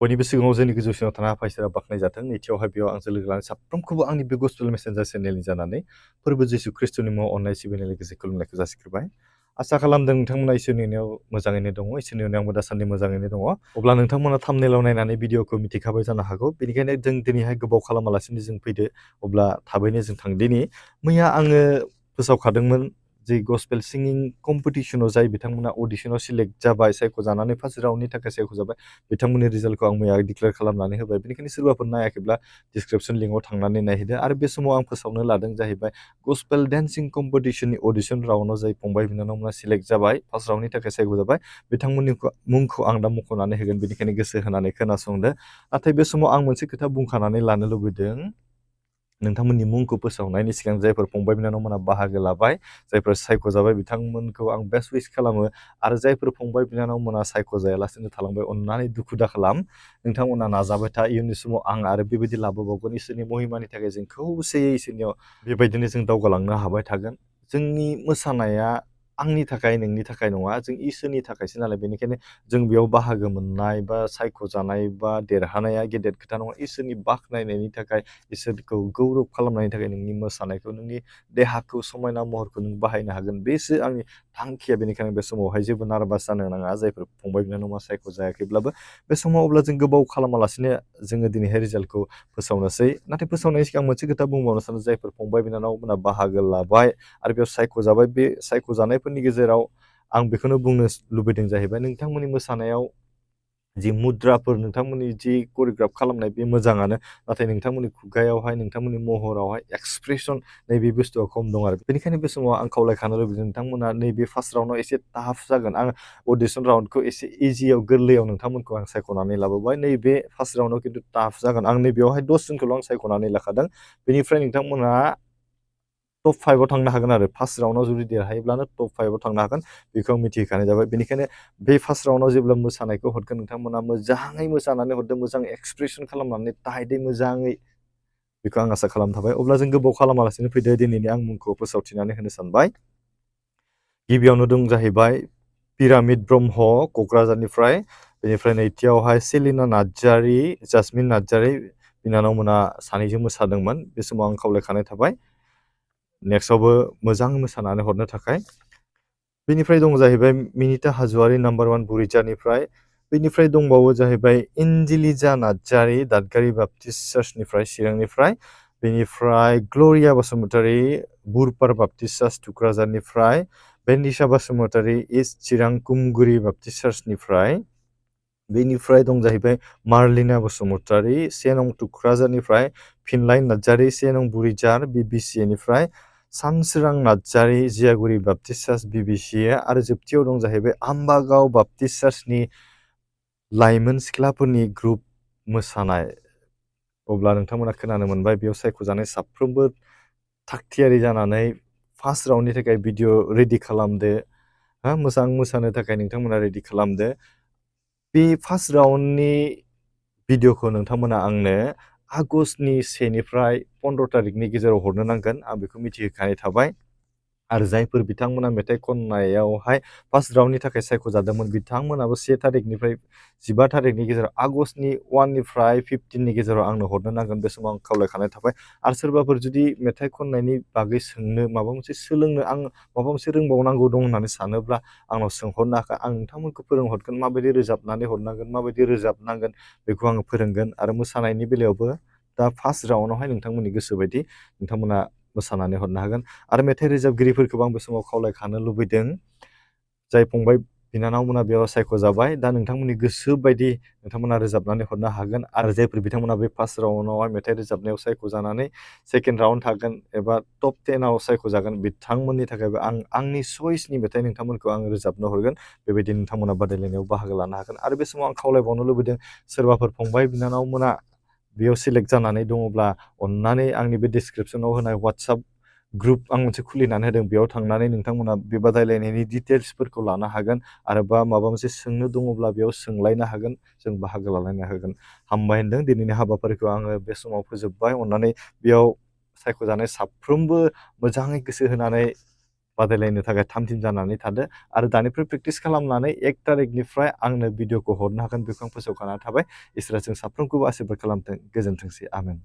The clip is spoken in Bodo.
बयनिबो सिगाङाव जोंनि गोजौसिनाव थानाय आफा इसोरा बाख्नायजाथों। नैथियावहाय बेयाव आंजों लोगो लानाय साफ्रोमखौबो आंनि बे गस्पेल मेसेन्जार चेनेलनि जानानै फोरबो जिसु ख्रिस्ट'नि मुङाव अननाय सिबिनाय लोगोसे खुलुमनायखौ जासिग्रोबाय। आसा खालामदों नोंथांमोना इसोरनि अननायाव मोजाङैनो दङ। इसोरनि अननायाव आंबो दासान्दि मोजाङैनो दङ। अब्ला नोंथांमोना थाम्बनेइलाव नायनानै भिडिअखौ मिथिखाबाय जानो हागौ। बेनिखायनो जों दिनैहाय गोबाव खालामालासिनो जों फैदो। अब्ला थाबैनो जों थांदिनि। मैया आङो फोसावखादोंमोन जे गस्पेल सिंगिं कम्पिटिसनाव जाय बिथांमोना अडिशनाव सिलेक्ट जाबाय, सायख'जानानै फार्स्ट राउन्डनि थाखाय सायख'जाबाय, बिथांमोननि रिजाल्टखौ आं मैया डिक्लेयार खालामनानै होबाय। बेनिखायनो सोरबाफोर नायाखैब्ला डिसक्रिपसन लिंकआव थांनानै नायहैदो। आरो बे समाव आं फोसावनो लादों जाहैबाय गस्पेल डेन्सिं कम्पिटिसननि अडिशन राउन्डआव जाय फंबाय बिनानावमोना सिलेक्ट जाबाय, फार्स्ट राउन्डनि थाखाय सायख'जाबाय, बिथांमोननि मुंखौ आं दा मख'नानै होगोन। बेनिखायनो गोसो होनानै खोनासंदो। नाथाय बे समाव आं मोनसे खोथा बुंखानानै लानो लुबैदों। नोंथांमोननि मुंखौ फोसावनायनि सिगां जायफोर फंबाय बिनानावमोना बाहागो लाबाय, जायफोर सायख'जाबाय, बिथांमोनखौ आं बेस्ट विश खालामो। आरो जायफोर फंबाय बिनानावमोना सायख'जायालासिनो थालांबाय, अननानै दुखु दाखालाम। नोंथांमोना नाजाबाय था। इयुननि समाव आं आरो बेबायदि लाबोबावगोन। इसोरनि महिमानि थाखाय जों खौसेयै इसोरनियाव बेबायदिनो जों दावगालांनो हाबाय थागोन। जोंनि मोसानाया आंनि थाखाय, नोंनि थाखाय नङा, जों इसोरनि थाखायसो नालाय। बेनिखायनो जों बेयाव बाहागो मोननाय बा सायख'जानाय बा देरहानाया गेदेर खोथा नङा। इसोरनि बाख्नायनायनि थाखाय, इसोरखौ गौरब खालामनायनि थाखाय नोंनि मोसानायखौ, नोंनि देहाखौ, समायना महरखौ नों बाहायनो हागोन। बेसो आंनि थांखिया। बेनिखायनो बे समावहाय जेबो नार्भास जानो नाङा, जायफोर फंबाय बिनानावा सायख'जायाखैब्लाबो। बे समाव अब्ला जों गोबाव खालामालासिनो जोङो दिनैहाय रिजाल्टखौ फोसावनोसै। नाथाय फोसावनायनि सिगां मोनसे खोथा बुंबावनो सानो, जायफोर फंबाय बिनानावमोना बाहागो लाबाय आरो बेयाव सायख'जाबाय, बे सायख'जानायफोरनि गेजेराव आं बेखौनो बुंनो लुबैदों जाहैबाय, नोंथांमोननि मोसानायाव जि मुद्राफोर, नोंथांमोननि जि करिय'ग्राफ खालामनाय, बे मोजाङानो। नाथाय नोंथांमोननि खुगायावहाय, नोंथांमोननि महरावहाय एक्सप्रेसन, नैबे बुस्थुआ खम दं आरो। बेनिखायनो बे समाव आं खावलायखानो लुबैदों, नोंथांमोना नैबे फार्स्ट राउन्डआव एसे टाफ जागोन। आं अडिशन राउन्डखौ एसे इजियाव, गोरलैयाव नोंथांमोनखौ आं सायख'नानै लाबोबाय। नैबे फार्स्ट राउन्डआव खिन्थु टाफ जागोन। आं नैबेयावहाय 10 जनखौल' आं सायख'नानै लाखादों। बेनिफ्राय नोंथांमोना टप 5आव थांनो हागोन आरो। फार्स्ट राउन्डआव जुदि देरहायोब्लानो टप 5आव थांनो हागोन। बेखौ आं मिथिहोखानाय जाबाय। बेनिखायनो बे फार्स्ट राउन्डआव जेब्ला मोसानायखौ हरगोन, नोंथांमोना मोजाङै मोसानानै हरदों, मोजां एक्सप्रेसन खालामनानै टाइटै मोजाङै, बेखौ आं आसा खालामना थाबाय। अब्ला जों गोबाव खालामालासिनो फैदो। दिनैनि आं मुंखौ फोसावथिनानै होनो सानबाय। गिबियावनो दं जाहैबाय पिरामिड ब्रह्म, क'क्राझारनिफ्राय। बेनिफ्राय नैथियावहाय सेलिना नार्जारी, जासमिन नार्जारी बिनानावमोना सानैजों मोसादोंमोन। बे समाव आं खावलायखानाय थाबाय नेक्स्टआवबो मोजां मोसानानै हरनो थाखाय। बेनिफ्राय दं जाहैबाय मिनिता हाज'वारी, नाम्बार 1 बुरिजानिफ्राय। बेनिफ्राय दंबावो जाहैबाय एन्जेलिजा नार्जारी, दादगारि बाप्टिस्ट चार्चनिफ्राय, चिरांनिफ्राय। बेनिफ्राय ग्ल'रिया बसुमतारी, बुरपार बाप्टिस्ट चार्च, टुक्राझारनिफ्राय। बेनिसा बसुमतारी, इस्ट चिरां कुमगुरि बाप्टिस्ट चार्चनिफ्राय। बेनिफ्राय दं जाहैबाय मार्लिना बसुमतारी, 1 नं टुक्राझारनिफ्राय। फिनलाइ नार्जारी, 1 नं बुरिजार, बिबिसिनिफ्राय। Sansorang Narzary, जियागुरि Baptist church, BBC. आरो जोबथियाव दं जाहैबाय आम्बागाव बाप्टिस्ट चार्चनि लाइमोन सिख्लाफोरनि ग्रुप मोसानाय। अब्ला नोंथांमोना खोनानो मोनबाय, बेयाव सायख'जानाय साफ्रोमबो थागथियारि जानानै फार्स्ट राउन्डनि थाखाय भिडिअ रेडि खालामदो। मोजां मोसानो थाखाय नोंथांमोना रेडि खालामदो। बे फार्स्ट राउन्डनि भिडिअखौ नोंथांमोना आंनो आगष्टनि 1 निफ्राय 15 तारिखनि गेजेराव हरनो नांगोन। आं बेखौ मिथिहोखानाय थाबाय। आरो जायफोर बिथांमोना मेथाइ खननायावहाय फार्स्ट राउन्डनि थाखाय सायख'जादोंमोन, बिथांमोनाबो 1 तारिखनिफ्राय 15 तारिखनि गेजेराव, आगष्टनि 1 निफ्राय 15नि गेजेराव आंनो हरनो नांगोन। बे समाव आं खावलायखानाय थाबाय। आरो सोरबाफोर जुदि मेथाइ खननायनि बागै सोंनो, माबा मोनसे सोलोंनो, आं माबा मोनसे रोंबावनांगौ दं होननानै सानोब्ला आंनाव सोंहरनो हागोन। आं नोंथांमोनखौ फोरोंहरगोन, माबायदि रोजाबनानै हरनांगोन, माबायदि रोजाबनांगोन, बेखौ आङो फोरोंगोन। आरो मोसानायनि बेलायावबो दा फार्स्ट राउन्डआवहाय नोंथांमोननि गोसो बायदि नोंथांमोना मोसानानै हरनो हागोन। आरो मेथाइ रोजाबगिरिफोरखौबो आं बे समाव खावलायखानो लुबैदों, जाय फंबाय बिनानावमोना बेयाव सायख'जाबाय, दा नोंथांमोननि गोसो बायदि नोंथांमोना रोजाबनानै हरनो हागोन। आरो जायफोर बिथांमोना बे फार्स्ट राउन्डआवहाय मेथाइ रोजाबनायाव सायख'जानानै सेकेन्ड राउन्ड थागोन एबा टप 10आव सायख'जागोन, बिथांमोननि थाखायबो आं आंनि चइसनि मेथाइ नोंथांमोनखौ आं रोजाबनो हरगोन। बेबायदि नोंथांमोना बादायलायनायाव बाहागो लानो हागोन। आरो बे समाव आं खावलायबावनो लुबैदों, सोरबाफोर फंबाय बिनानावमोना बेयाव सिलेक्ट जानानै दङब्ला अननानै आंनि बे डिसक्रिपसनाव होनाय WhatsApp ग्रुप आं मोनसे खुलिनानै होदों, बेयाव थांनानै नोंथांमोना बे बादायलायनायनि डिटेल्सफोरखौ लानो हागोन। आरो माबा मोनसे सोंनो दङब्ला बेयाव सोंलायनो हागोन, जों बाहागो लालायनो हागोन। हामबाय होनदों। दिनैनि हाबाफारिखौ आङो बे समाव फोजोबबाय। अननानै बेयाव सायख'जानाय साफ्रोमबो मोजाङै गोसो होनानै बादायलायनो थाखाय थाम थिम जानानै थादो आरो दानिफ्राय प्रेक्टिस खालामनानै 1 तारिखनिफ्राय आंनो भिडिअखौ हरनो हागोन बेखौ आं फोसावखाना थाबाय। इसोरा जों साफ्रोमखौबो आशीर्बाद खालामथों। गोजोनथोंसै। आमेन।